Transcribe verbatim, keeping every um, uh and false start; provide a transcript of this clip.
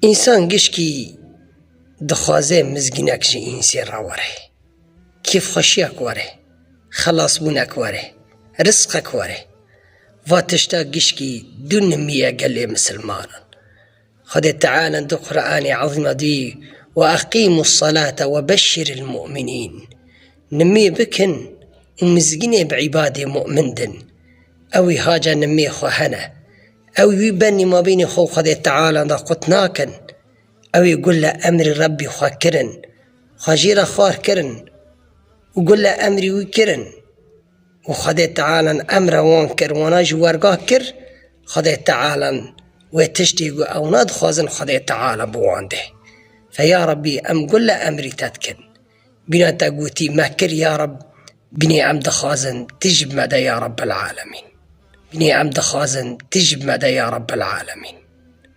Însan gişkî dixwaze mizgînek ji însê re were. Kêfxweşiyek were. Xelasbûnek were. Rizqek were. Va tişta gişkî du nimî ye gelê misilmanan. Xwedê Teala di Qur'anê Ezîm de dî, "Ve eqîmus salate ve beşşiril mu'minîn." Nimî bikin û mizgînê bi îbadê mu'min din. Ew ê haca nimê xwe hene. Ew wî benî mabînê xwe û Xwedê Teala de qut nakin. Ew ê gule emrî Rebbî xwe kirin. Xwe jê re xwar kirin û gule emrî wî kirin. Û Xwedê Teala emre wan kir, wana ji werga kir. Xwedê Teala wê tiştê ku ew nadixwazin Xwedê Teala bi wan de. Fe ya Rebbî, em gule emrî te dikin. Bîna te gotî me kir ya Reb, bînê em dixwazin tu ji me de ya Rebbel Alemîn. Bînê em dixwazin tu ji me de ya Rebbel Alemîn.